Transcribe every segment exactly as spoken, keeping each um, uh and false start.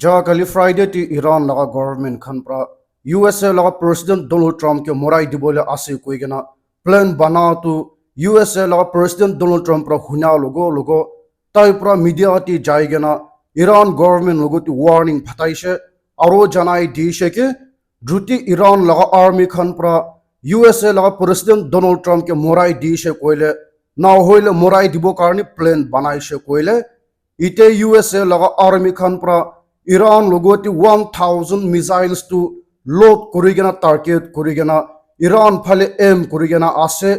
Ja kali Friday ti Iran laga government khan pra U S A laga President Donald Trump ke morai dibole ase koi kena plan bana tu U S A laga President Donald Trump pra huna logo logo tai pra media ti jai kena Iran government logo ti warning phataishe aro janai dishe ke juti Iran laga army khan pra U S A laga President Donald Trump ke morai dishe koile na hoile morai dibo karni plan banaishe koile ite U S A laga army khan pra Iran logo ti one thousand missiles tu load kuri kena target kuri kena Iran phale aim kuri kena ase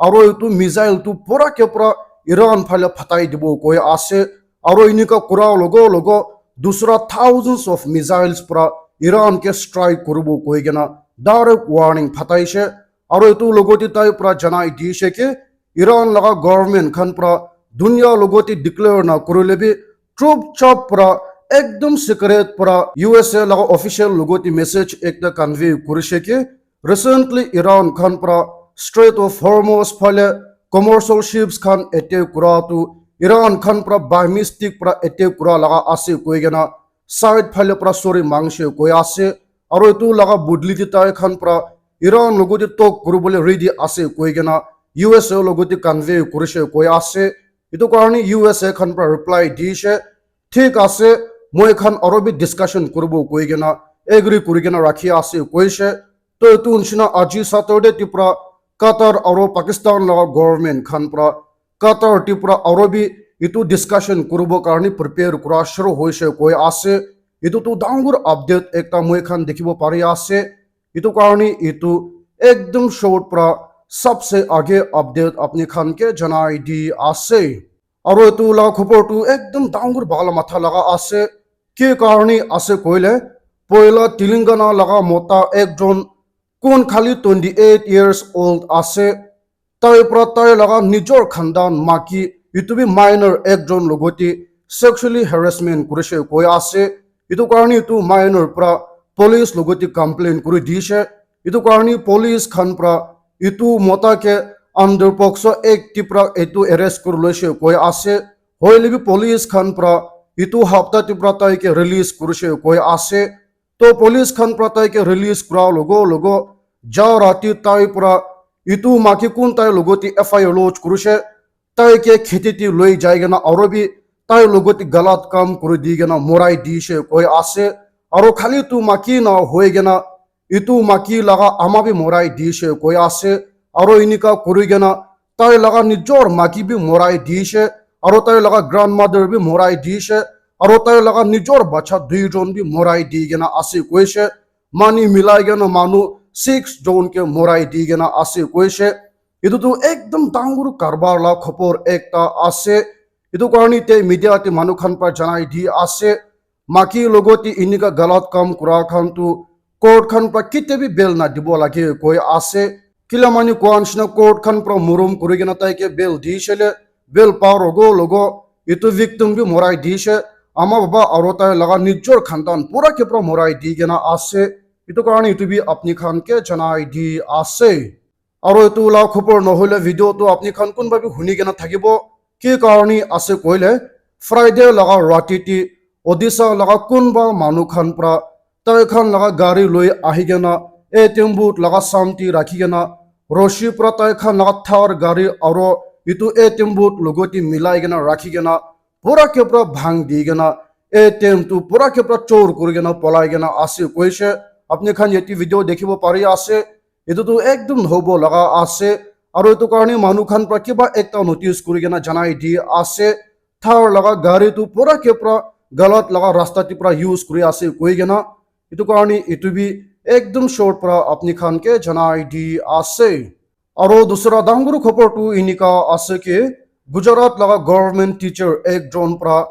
aro itu missile tu pura ke pura Iran phale phatai dibo koi ase aro inika kura logo logo dusra thousands of missiles pra Iran ke strike kuribo koi kena direct warning phataishe aro itu logo ti tai pra janai dishe ke Iran laga government khan pra dunia logo ti declare na kurile bi chup chap pra ekdom secret pra U S A laga official logo ti message ekta convey kurishe ke recently Iran khan pra Strait of Hormuz phale commercial ships khan attack kura tu Iran khan pra by mistake pra attack kura laga ase koi kena side phale pra sorry mangshe koi ase aro itu laga budli ti tai khan pra Iran logo ti talk kuribole ready ase koi kena U S A logo ti convey kurishe koi ase itu karni U S A khan pra reply dishe thik ase moi khan aro bi discussion kuribo koi kena agree kuri kena rakhi ase koishe to itu nishina aji Saturday ti pra Qatar aro Pakistan laga government khan pra Qatar ti pra aro bi itu discussion kuribo karni prepare kura shuru hoishe koi ase itu tu dangur update ekta moi khan dikhibo pari ase itu karni itu ekdom short pra sabse aage update apni khan ke janai di ase. Aro etu la khobor tu ekdum dangor bhal matha laga ase. Ki karne ase koile, poila Telangana laga mota ekjon kun khali twenty eight years old ase. Tai pra tai laga nijor khandan maki etu bi minor ekjon logoti sexually harassment kurise koi ase. Etu karne etu minor pra police logoti complain kuri dishe. Etu karne police khan pra etu mota ke under pokso act tipra etu arrest kuri loise koi ase. Hoile bi police khan pra etu hapta tipra tai ke release kurise koi ase. To police khan pra tai ke release kura logo logo ja rati tai pra etu maki kun tai logoti F I R lodge kurise. Tai ke kheti ti loi jai kena aro bi tai logoti galat kam kuri di kena morai dishe koi ase. Aro khali tu maki na hoi kena etu maki laga ama bi morai dishe koi ase. Aro inika kuri kena tai laga nijor maki bi morai dishe. Aro tai laga grandmother bi morai dishe. Aro tai laga nijor bacha duijon bi morai di kena ase koise. Mani milai kena manu six jon ke morai di kena ase koise. Etu tu ekdum dangor karbar la khobor ekta ase. Etu karne te media te manu khan pra janai di ase. Maki logoti inika galat kam kura khan tu court khan pra kite bi bail na dibo lage koi ase. Kila mani koa nishina court khan pra morom kuri kena tai ke bail dishe le bail pa rogo logo etu victim bi morai dishe. Ama baba aro tai laga nijor khandan pura ke pura morai di kena ase. Etu karne etu bi apni khan ke janai di ase. Aro etu la khobor nohoile video tu apni khan kunba bi huni kena thakibo. Ki karne ase koile Friday laga rati ti Odisha laga kunba manu khan pra tai khan laga gari loi ahi kena A T M booth laga samti rakhi kena roshi pra tai khan laga thar gari aro etu A T M booth logoti milai kena rakhi kena pura ke pura bhang di kena A T M tu pura ke pura chor kuri kena polai kena ase koise. Apni khan yate video dikhibo pari ase. Etu tu ekdum hobo laga ase. Aro etu karne manu khan pra kiba ekta notice kuri kena janai di ase. Thar laga gari tu pura ke pura galat laga rasta ti pura use kuri ase koi kena. Etu karne etu bi ekdum short pra apni khan ke janai di ase. Aro dusra dangor khobor tu inika ase ki Gujarat laga government teacher ekjon pra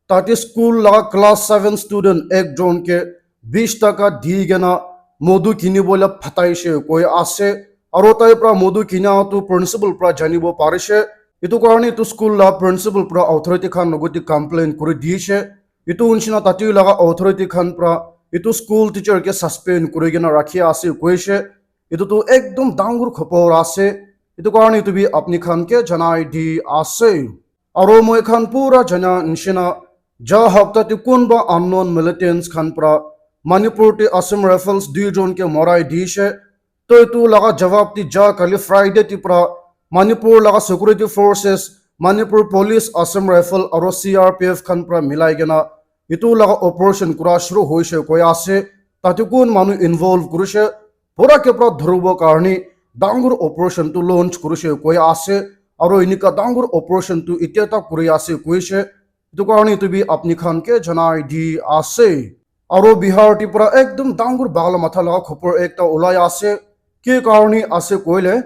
tate school laga class seven student ekjon ke bish taka di kena modu kinibole phataishe koi ase. Aro tai pra modu kina tu principal pra janibo parishe. Etu karne etu school la principal pra authority khan logoti complain kuri dishe. Etu nishina tate laga authority khan pra etu school teacher ke suspend kuri kena rakhi ase koishe. Etu tu ekdum dangor khobor ase. Etu karne etu bi apni khan ke janai di ase. Aro moi khan pura jana nishina Ja hapta te kunba unknown militants khan pra Manipur te Assam Rifles dui jon ke morai dishe. To etu laga jawab te ja kali Friday te pra Manipur laga security forces, Manipur Police, Assam Rifle aro C R P F khan pra milai kena etu laga operation kura shuru hoishe koi ase. Tate kun manu involve kurishe, pura ke pura dhuribo karni dangor operation tu launch kurishe koi ase. Aro enika dangor operation tu itya tak kuri ase koishe. Etu karni etu bi apni khan ke janai di ase. Aro Bihar te pra ekdum dangor bhal matha laga khopor ekta ulai ase. Ki karni ase koile,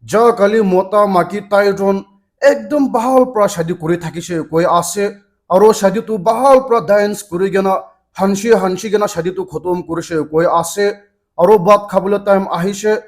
ja kali mota maki tai jon ekdum bhal pra shadi kuri thakishe koi ase. Aro shadi tu bhal pra dance kuri kena, hanshi hanshi kena shadi tu khotom kurishe koi ase. Aro bhat khabole time ahishe.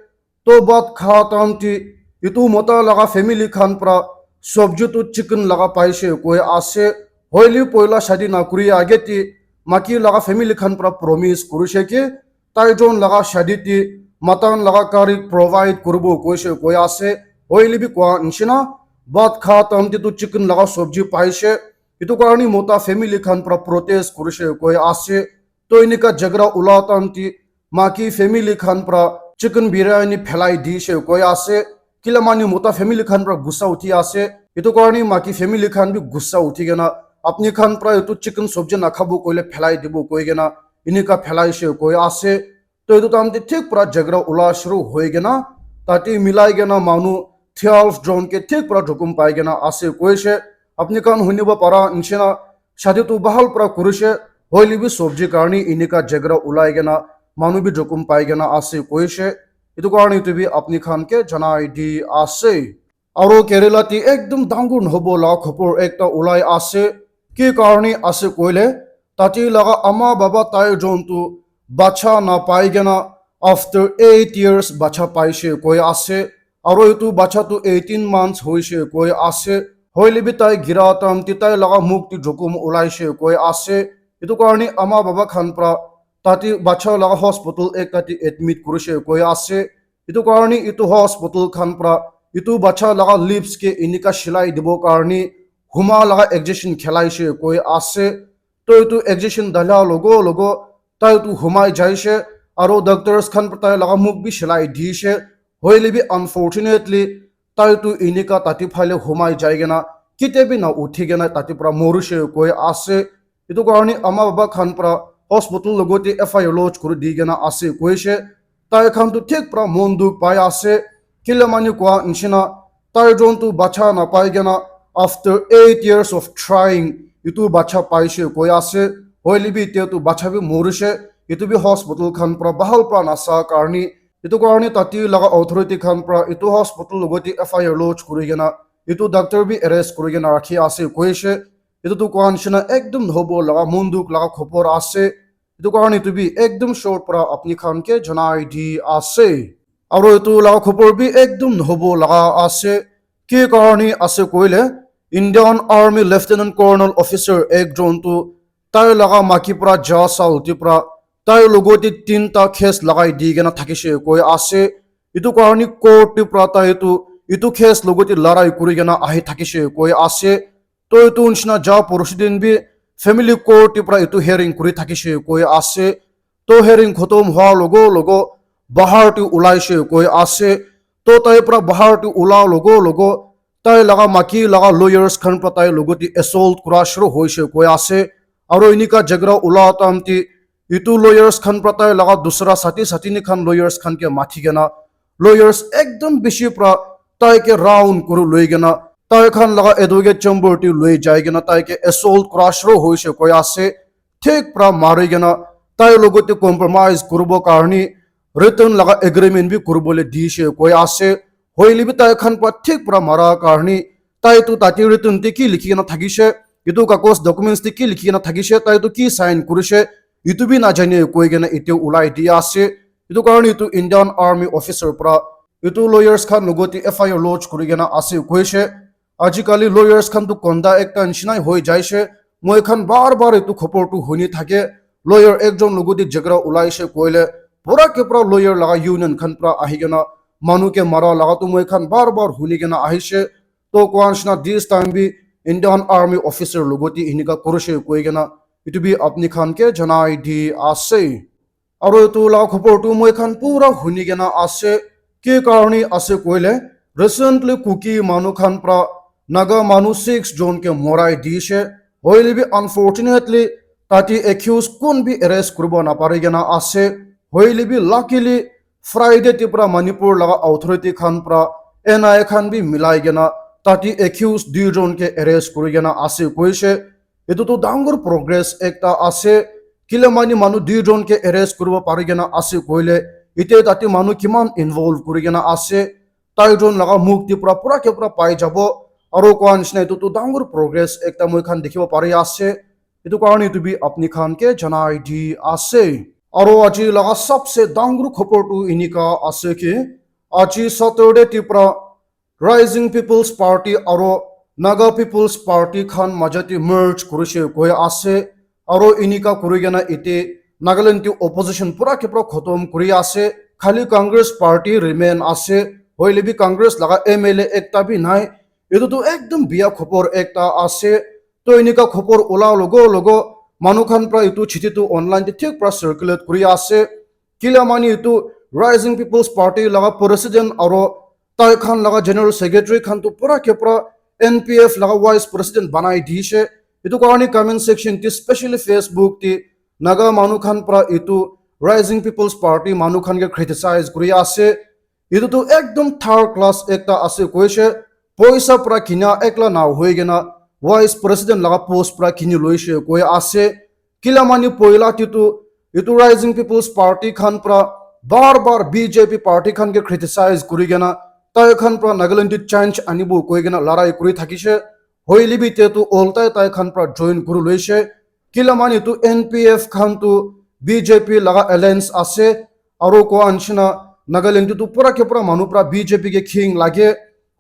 To bhat kha time te etu mota laga family khan pra sobji tu chicken laga paishe koi ase. Hoile poila shadi na kuri age te maki laga family khan pra promise kurishe ki tai jon laga shadi te mutton laga curry provide kuribo koishe koi ase. Hoile bi koa nishina bhat kha time te tu chicken laga sobji paishe. Etu karni mota family khan pra protest kurishe koi ase. To enika jhagra ula time te maki family khan pra chicken biryani phelai dishe koi ase. Kila mani mota family khan pra gussa uthi ase. Etu karni maki family khan bi gussa uthi kena apni khan pra etu chicken sobji nakhabo koile phelai dibo koi kena enika phelaishe koi ase. To etu time te thik pra jhagra ula shuru hoi kena tate milai kena manu twelve jon ke thik pra jokhom pai kena ase koishe. Apni khan hunibo para nishina shadi tu bhal pra kurishe, hoile bi sobji karni enika jhagra ulai kena manu bi jokhom pai kena ase koishe. Etu karni etu bi apni khan ke janai di ase. Aro Kerala te ekdum dangor nohobo la khopor ekta ulai ase. Ki karni ase koile, tate laga ama baba tai jon tu bacha na pai kena after eight years bacha paishe koi ase. Aro etu bacha tu eighteen months hoishe koi ase. Hoile bi tai gira time te tai laga mukh te jokhom ulaishe koi ase. Etu karni ama baba khan pra tate bacha laga hospital ekta te admit kurishe koi ase. Etu karni etu hospital khan pra etu bacha laga lips ke enika shilai dibo karni huma laga injection khelaishe koi ase. To etu injection dala logo logo tai tu humai jaishe, aro doctors khan pra tai laga mukh bi shilai dishe. Hoile bi unfortunately tai tu enika tate phale humai jai kena kitia bi na uthi kena tate pra morishe koi ase. Etu karni ama baba khan pra hospital logote F I R lodge kuri di kena ase koishe. Tai khan tu thik pra mon dukh pai ase. Kila mani koa nishina tai jon tu bacha na pai kena after eight years of trying etu bacha paishe koi ase. Hoile bi etia tu bacha bi morishe. Etu bi hospital khan pra bhal pra nasa karni, etu karni tate laga authority khan pra etu hospital logote F I R lodge kuri kena etu doctor bi arrest kuri kena rakhi ase koishe. Etu tu koa nishina ekdum nohobo laga mon dukh laga khopor ase. Etu karni etu bi ekdum short pra apni khan ke janai di ase. Aro etu laga khopor bi ekdum nohobo laga ase. Ki karni ase koile, Indian Army Lieutenant Colonel Officer ekjon tu tai laga maki pra ja saal te pra tai logote tinta case lagai di kena thakishe koi ase. Etu karni court te pra tai tu etu case logote larai kuri kena ahi thakishe koi ase. To etu nishina ja poroshi din bi family court te pra etu hearing kuri thakishe koi ase. To hearing khotom hua logo logo bahar te ulaishe koi ase. To tai pra bahar te ula logo logo tai laga maki laga lawyers khan pra tai logote assault kura shuru hoishe koi ase. Aro enika jhagra ula time te etu lawyers khan pra tai laga dusra sati sati ni khan lawyers khan ke mathi kena lawyers ekdum bishi pra tai ke round kuri loi kena tai khan laga advocate chamber te loi jai kena tai ke assault kura shuru hoishe koi ase. Thik pra mari kena tai logote compromise kuribo karni written laga agreement bi kuribole dishe koi ase. Hoile bi tai khan pra thik pra mara karni tai tu tate written te ki likhi kena thakishe, etu kagos documents te ki likhi kena thakishe, tai tu ki sign kurishe, etu bi najane koi kena etia ulai di ase. Etu karni etu Indian Army officer pra etu lawyers khan logote F I R lodge kuri kena ase koishe. Ajikali lawyers khan tu konda ekta nishinai hoi jaishe. Moi khan bar bar etu khopor tu huni thake. Lawyer ekjon logote jhagra ulaishe koile pura ke pura lawyer laga union khan pra ahi kena manu ke mara laga tu moi khan bar bar huni kena ahishe. To koa nishina this time bi Indian Army officer logote enika kurishe koi kena etu bi apni khan ke janai di ase. Aro etu la khobor tu moi khan pura huni kena ase, ki karni ase koile, recently Kuki manu khan pra Naga manu six jon ke morai dishe, hoile bi unfortunately tate accused kun bi arrest kuribo napari kena ase, hoile bi luckily Friday te pra Manipur laga authority khan pra N I A khan bi milai kena tate accused dui jon ke arrest kuri kena ase koishe. Etu tu dangor progress ekta ase. Kile mani manu dui jon ke arrest kuribo pari kena ase koile, ite tate manu kiman involve kuri kena ase, tai jon laga mukh te pura pura ke pura pai jabo. Aro koa nishina etu tu dangor progress ekta moi khan dikhibo pari ase. Etu karne etu bi apni khan ke janai di ase. Aro aji laga sabse dangor khobor tu enika ase ki, aji Saturday te pura Rising People's Party aro Naga People's Party khan majati merge kurishe koi ase, aro enika kuri kena ite Nagaland te opposition pura ke pura khotom kuri ase, khali Congress Party remain ase, hoile bi Congress laga M L A ekta bi nai. Etu tu ekdom biya khobor ekta ase. To enika khobor ula logo logo manu khan pra etu chiti tu online te thik pra circulate kuri ase. Kila mani etu Rising People's Party laga president aro tai khan laga general secretary khan tu pura ke pura N P F laga vice president banai dishe. Etu karne comment section te specially Facebook te Naga manu khan pra etu Rising People's Party manu khan ke criticize kuri ase. Etu tu ekdom third class ekta ase koishe, poisa pra kinia ekla na hoi kena vice president laga post pra kini loishe koi ase. Kila mani poila te tu etu Rising People's Party khan pra bar bar B J P party khan ke criticize kuri kena tai khan pra Nagaland te change anibo koi kena larai kuri thakishe. Hoile bi te tu oltai tai khan pra join kuri loishe. Kila mani tu N P F khan tu B J P laga alliance ase. Aro koa nishina Nagaland te tu pura ke pura manu pra B J P ke khing lage.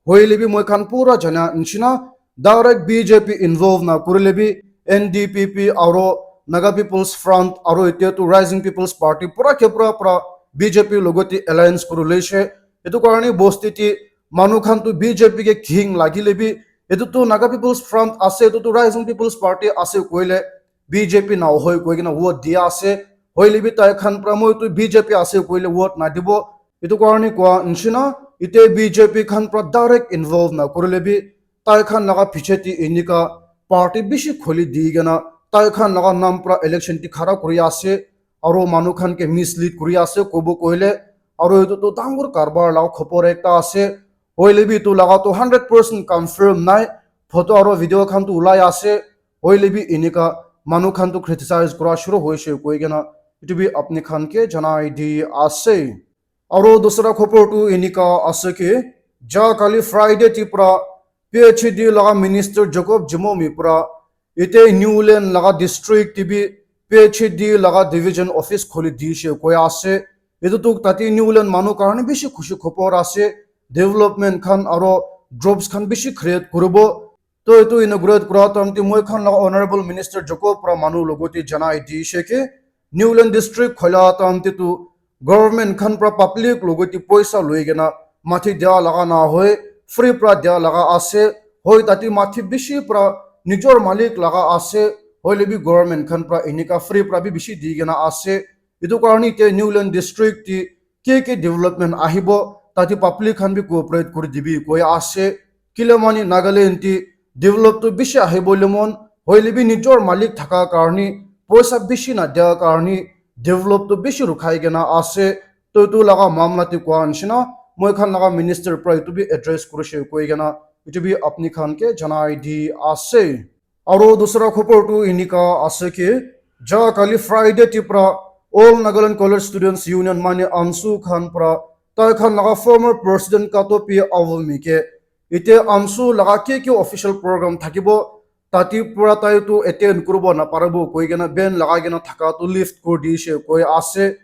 Hoile bi moi khan pura jana nishina direct B J P involve na kurile bi N D P P aro Naga People's Front aro etia tu Rising People's Party pura ke pura pra B J P logote alliance kuri loishe. Etu karne bosti te manu khan tu B J P ke khing lagile bi etu tu Naga People's Front ase, etu tu Rising People's Party ase koile B J P na hoi koi kena vote dia ase. Hoile bi tai khan pra moi tu B J P ase koile vote na dibo. Etu karne koa nishina ite B J P khan pra direct involve na kurile bi tai khan laga piche te enika party bishi khuli di kena tai khan laga nam pra election te khara kuri ase. Aro manu khan ke mislead kuri ase kobo koile. Aro etu tu dangor karbar laga khobor ekta ase. Hoile bi etu laga tu hundred percent confirm nai. Photo aro video khan tu ulai ase. Hoile bi enika manu khan tu criticize kura shuru hoishe koi kena etu bi apni khan ke janai di ase. Aro dusra khobor tu enika ase ki, ja kali Friday te pra P H E D laga minister Jacob Jumomi pra ite Niuland laga district te bi P H E D laga division office khuli dishe koi ase. Etu tu tate Niuland manu karne bishi khushi khobor ase. Development khan aro jobs khan bishi create kuribo. To etu inaugurate kura time te moi khan laga Honorable Minister Jacob pra manu logote janai dishe ki Niuland district khola time te tu government khan pra public logote poisa loi kena mathi dia laga na hoi, free pra dia laga ase. Hoi tate mathi bishi pra nijor malik laga ase, hoile bi government khan pra enika free pra bi bishi di kena ase. Etu karne ite Niuland district te ki ki development ahibo, tate public khan bi cooperate kuri dibi koi ase. Kile mani Nagaland te develop tu bishi ahibo lemon, hoile bi nijor malik thaka karne, poisa bishi na dia karne, develop tu bishi rukhai kena ase. To etu laga mamla te koa nishina, moi khan laga minister pra etu bi address kurishe koi kena, etu bi apni khan ke janai di ase. Aro dusra khobor tu enika ase ki, ja kali Friday te pra All Nagaland College Students Union mane ANSU khan pra tai khan laga former president Kato P Awumi ke ite ANSU laga ki ki official program thakibo, tate pura tai tu attend kuribo naparibo koi kena ban lagai kena thaka tu lift kuri dishe koi ase.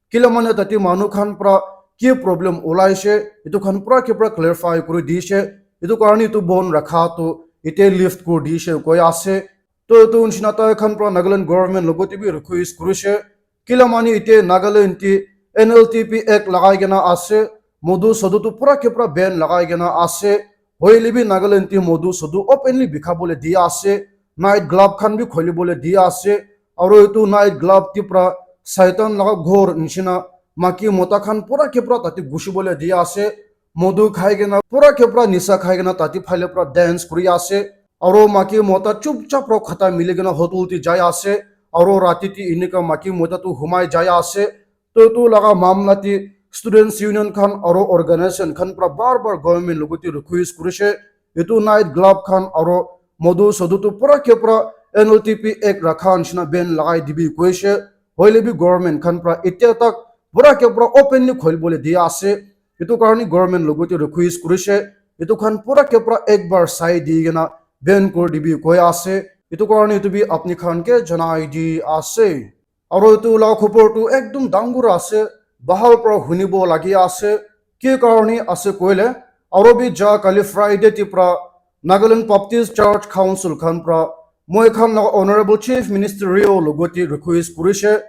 Kila mane tate manu khan pra ki problem ulaishe, etu khan pura ke pura clarify kuri dishe. Etu karne etu bon rakha tu ite lift kuri dishe koi ase. To etu nishina tai khan pra Nagaland government logote bi request kurishe. Kila mane ite Nagaland te N L T P Act lagai kena ase. Modu sodu tu pura ke pura ban lagai kena ase. Hoile bi Nagaland te modu sodu openly bikha bole dia ase, night club khan bi kholi bole dia ase, aro etu night club te pra Satan laga ghor nishina maki mota khan pura ke pura tate gushi bole dia ase, modu khai kena pura ke pura nisa khai kena tate phale pra dance kuri ase, aro maki mota chupchap pra khata mili kena hotel te jai ase, aro rati te enika maki mota tu humai jai ase, to etu laga mamla te students union khan aro organization khan pra bar bar government logo te request kurishe, etu night club khan aro modu sodu tu pura ke pura N L T P act rakha nishina ban lagai dibi koishe, hoile bi government khan pra etia tak pura ke pura openly kholi bole dia ase, etu karni government logo te request kurishe, etu khan pura ke pura ek bar sai di kena ban kuri dibi koi ase, etu karni etu bi apni khan ke janai di ase. Aro etu la khobor tu ekdum dangor ase, bahal pra hunibo lagi ase. Ki karni ase koile, aro bi ja kali Friday te pra Nagaland Baptist Church Council khan pra moi khan la Honorable Chief Minister Rio logo te request kurishe,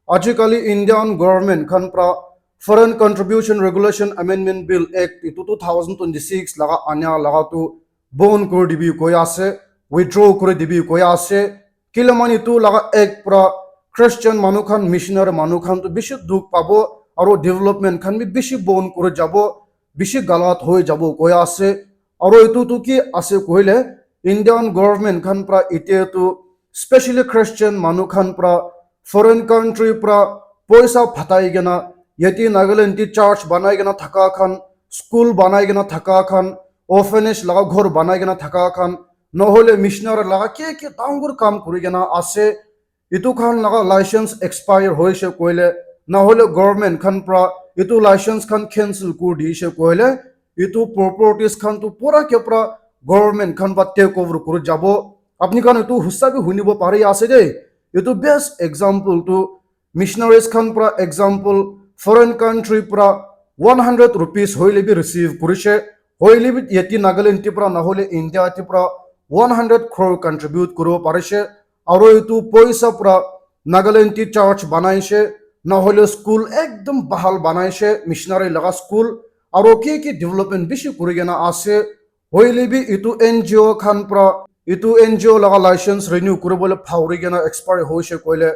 ajikali Indian government khan pra Foreign Contribution Regulation Amendment Bill Act etu two thousand twenty-six laga anya laga tu bon kuri dibi koi ase, withdraw kuri dibi koi ase. Kile mani tu laga ek pra Christian manu khan, missionary manu khan tu bishi dukh pabo, aro development khan bi bishi bon kuri jabo, bishi galat hoi jabo koi ase. Aro etu tu ki ase koile, Indian government khan pra ite tu specially Christian manu khan pra foreign country pra poisa phatai kena yate Nagaland te church banai kena thaka khan, school banai kena thaka khan, orphanage laga ghor banai kena thaka khan, nohole missionary laga ke ke dangor kam kuri kena ase. Etu khan laga license expire hoishe koile, nohole government khan pra etu license khan cancel kuri dishe koile, etu properties khan tu pura ke pura government khan pra take over kuri jabo. Apni khan etu husa bi hunibo pari ase de. Etu best example tu missionaries khan pra example, foreign country pra one hundred rupees hoile bi receive kurishe, hoile bi yate Nagaland te pra nohole India te pra one hundred crore contribute kuribo parishe, aro etu poisa pra Nagaland te church banaishe, nohole school ekdum bahal banaishe, missionary laga school, aro ki ki development bishi kuri kena ase. Hoile bi etu N G O khan pra etu N G O laga license renew kuribole phauri kena expire hoishe koile,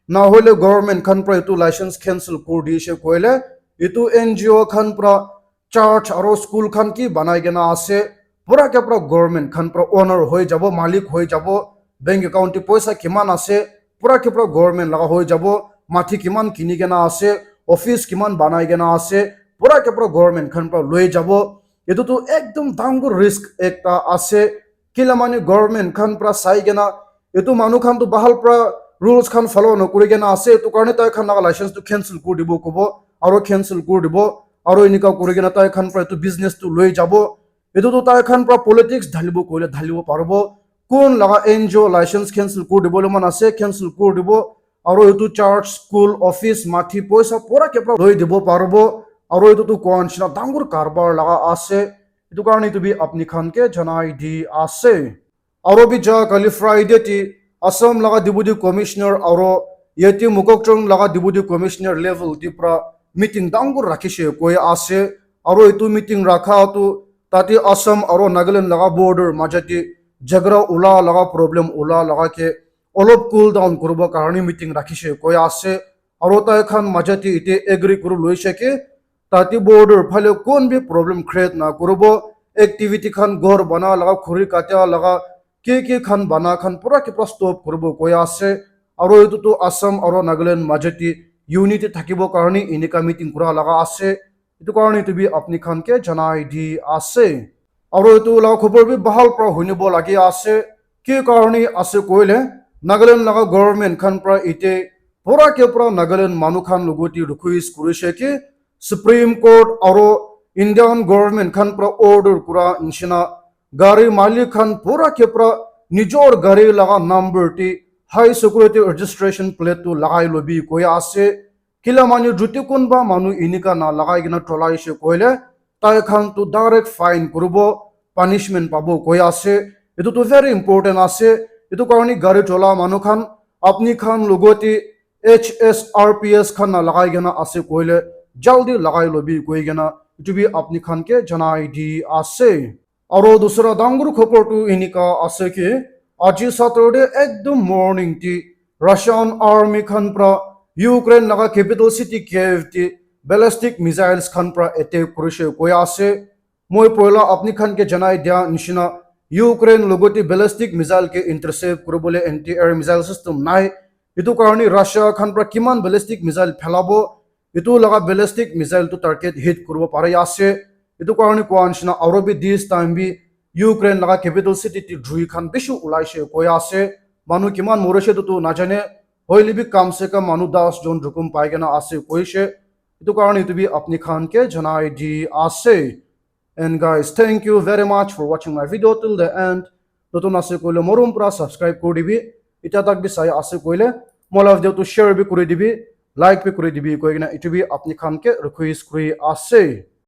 nohole government khan pra etu license cancel kuri dishe koile, etu N G O khan pra church aro school khan ki banai kena ase, pura ke pura government khan pra owner hoi jabo, malik hoi jabo, bank account te poisa kiman ase, pura ke pura government laga hoi jabo, mati kiman kini kena ase, office kiman banai kena ase, pura ke pura government khan pra loi jabo. Etu tu ekdum dangor risk ekta ase. Kila mani government khan pra sai kena, etu manu khan tu bahal pra rules khan follow nokuri kena ase, etu karne tai khan laga license tu cancel kuri dibo kobo, aro cancel kuri dibo, aro enika kuri kena tai khan pra etu business tu loi jabo. Etu tu tai khan pra politics dhalibo koile dhalibo paribo. Kun laga N G O license cancel kuri dibole man ase, cancel kuri dibo. Aro etu church, school, office, mati, poisa pura ke pura loi dibo paribo. Aro etu tu koa nishina dangor karbar laga ase. Etu karne etu bi apni khan ke janai di ase. Aro bi ja kali Friday te Assam laga Deputy Commissioner aro yate Mokokchung laga Deputy Commissioner level te pra meeting dangor rakhishe koi ase. Aro etu meeting rakha tu tate Assam aro Nagaland laga border maja te jhagara ula laga problem ula laga ke olop cool down kuribo karne meeting rakhishe koi ase. Aro tai khan maja te ite agree kuri loishe ke tate border phale kon bi problem create na kuribo, activity khan ghor bana laga, khuri katia laga, ke ke khan bana khan pura ke pura stop kuribo koi ase. Aro etu tu Assam aro Nagaland maja te unity thakibo karne enika meeting kura laga ase. Etu karne etu bi apni khan ke janai di ase. Aro etu laga khobor bi bahal pra hunibo lagi ase. Ki karne ase koile, Nagaland laga government khan pra ite pura ke pura Nagaland manu khan logot te request kurishe ki Supreme Court aro Indian government khan pra order kura nishina gari malik khan pura ke pura nijor gari laga number te high security registration plate tu lagai lobi koi ase. Kila manu juti kunba manu enika na lagai kena cholaishe koile, tai khan tu direct fine kuribo, punishment pabo koi ase. Etu tu very important ase. Etu karne gari chola manu khan, apni khan logot te H S R P S khan na lagai kena ase koile, jaldi lagai lobi koi kena, etu bi apni khan ke janai di ase. Aro dusra dangor khobor tu enika ase ki, aji Saturday ekdom morning te Russian army khan pra Ukraine laga capital city Kiev te ballistic missiles khan pra attack kurishe koi ase. Moi poila apni khan ke janai dia nishina, Ukraine logote ballistic missile ke intercept kuribole anti-air missile system nai. Etu karne Russia khan pra kiman ballistic missile phelabo, etu laga ballistic missile tu target hit kuribo pari ase. Etu karne koa nishina aro bi this time bi Ukraine laga capital city te jui khan bishi ulaishe koi ase. Manu kiman morishe etu tu najane. Hoile bi kam se kam manu das jon rukum pai kena ase koishe. Etu karne etu bi apni khan ke janai di ase. And guys, thank you very much for watching my video till the end. Notun ase koile morom pura subscribe kuri dibi. Itya tak bi sai ase koile, mola video tu share bi kuri dibi, like bi kuri dibi koi kena etu bi apni khan ke request kuri ase.